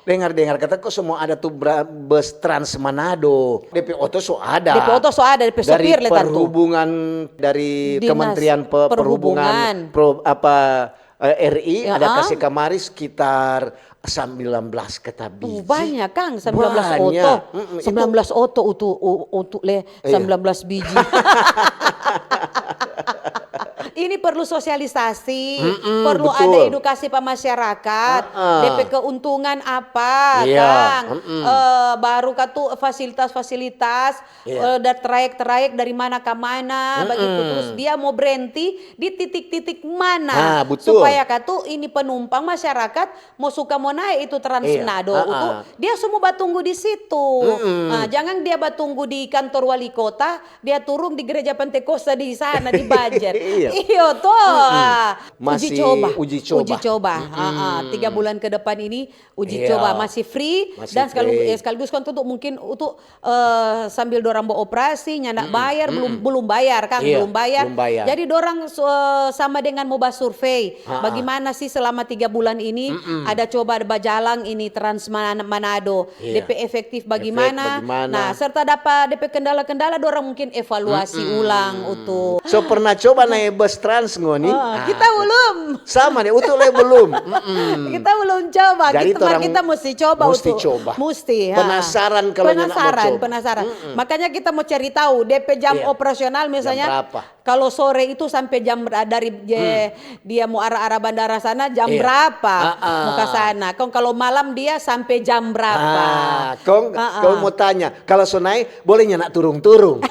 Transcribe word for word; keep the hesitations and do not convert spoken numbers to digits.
Dengar-dengar kata kong so mo ada tu bra-, bus Trans Manado. Depe oto so ada. Depe oto so ada, depe Dari sopir le tantu. Perhubungan, dari Dinas Kementerian Pe- Perhubungan. Perhubungan pro, apa eh, R I Ya, ada ah. Kasih kamari sekitar sembilan belas kata biji. Oh, banyak, Kang, sembilan belas Banyak. oto. Mm-mm, itu Sembilan belas oto utu u- utu le, Iya. sembilan belas biji. Ini perlu sosialisasi, Mm-mm, perlu betul. ada edukasi pa masyarakat, Ah, ah. depe keuntungan apa, Iya, Kang? mm-mm. Eh, baru katu fasilitas-fasilitas, Iya. eh, dari trayek-trayek dari mana ke mana, Mm-mm. begitu. Terus dia mau berhenti di titik-titik mana, Ah, betul. Supaya katu ini penumpang masyarakat mau suka mau naik itu Trans Iya, Manado, ah, utu, ah. dia semua batunggu di situ. Mm-mm. Ah, jangan dia batunggu di kantor wali kota, dia turun di gereja Pentekosta di sana di Banjar. Iya. Iyo to. Ah, Masih uji coba. uji coba. Uji coba. Ah, ah. Tiga bulan ke depan ini uji Iya. Coba masih free Masih dan sekaligus, free. Ya, sekaligus kan tuh mungkin untuk eh, sambil dorang beroperasi nyanda bayar, belum belum bayar, Kang, Iya, belum bayar. belum bayar. Jadi dorang eh, sama dengan mau survei. Ha-ha. Bagaimana sih selama tiga bulan ini ada coba bajalang ini Trans Man- Manado. Iya. Depe efektif Efek bagaimana? bagaimana? Nah, serta dapa depe kendala-kendala dorang mungkin evaluasi ulang utu. So pernah coba naik bus Trans ngoni? Oh, kita belum. Sama deh, utu le belum. Mm-mm. Kita belum coba. Jadi Kita, mari torang kita mesti coba mesti utu. Coba. Mesti. Ha. Penasaran kalau nyanda mau Penasaran, coba. Penasaran. Makanya kita mau cari tahu depe jam Iya. Operasional Jam misalnya berapa? Kalau sore itu sampai jam ber- dari je- dia mau arah-arah bandara sana jam Iya. berapa Ah, ah. Mau ke sana. Kong kalau malam dia sampai jam berapa? Ah, kong, Ah, ah. Kong mau tanya, kalau so naik, boleh nyanda turung-turung?